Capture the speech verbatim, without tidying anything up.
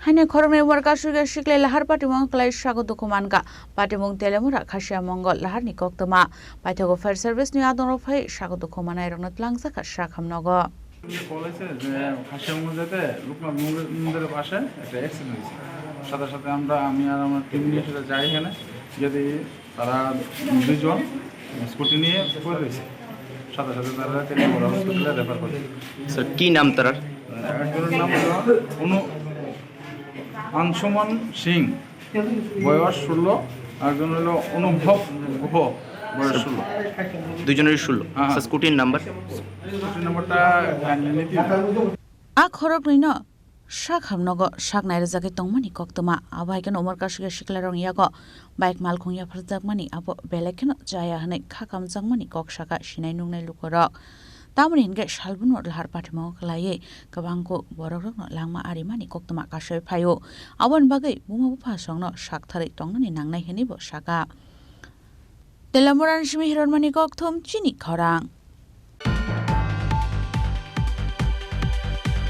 Haino khoroknwi Umar Kasugya Siklai Lahar patimung kwlai sago dukhu mankha. Patimung Telemura Khasia Mongol Laharni koktwma. Paithago fire service ni adongrok phai sago dukhu manairokno twlangjakha sak hamnogo. বলেছে যে খাসিয়ামুখ যেতে লোকনাথ মন্দির, মন্দিরের পাশে একটা অ্যাক্সিডেন্ট হয়েছে। সাথে সাথে আমরা, আমি আর আমার টিম নিয়ে সেটা যাই এখানে, যদি তারা দুইজন স্কুটি নিয়ে পড়ে রয়েছে, সাথে সাথে তারা তেলিয়ামুড়া হসপিটালে রেফার করে। স্যার, কি নাম তারার? একজনের নাম হলো অনু, আনসুমান সিং, বয়স ষোলো, একজন হলো অনুভব গুহ, বয়স ষোলো। দুইজনেরই ষোলো। হ্যাঁ, হ্যাঁ। স্যার, স্কুটির নাম্বার? স্কুটির নাম্বারটা কাইন্ডলি নিতে হবে। A khoroknwino sak hamnogo sak nairijagwi tongmani koktwma, abo hai kheno Umar Kasugya Siklarokni yago bike malkhung yapharjakmani abo belai kheno chaya hwnwi kha kamjakmani kok saka sinai nuknai lukurok. Tamoni hinkhe salbuno lahar patimungo kwlaiwi kwbangkuk borokrokno langma arimani koktwma kasui phaio. Aboni bagwi buma buphasongno saktharwi tongnani nangnai hwnwibo saka. Telamurani simi hironmani kokthum chini khorang.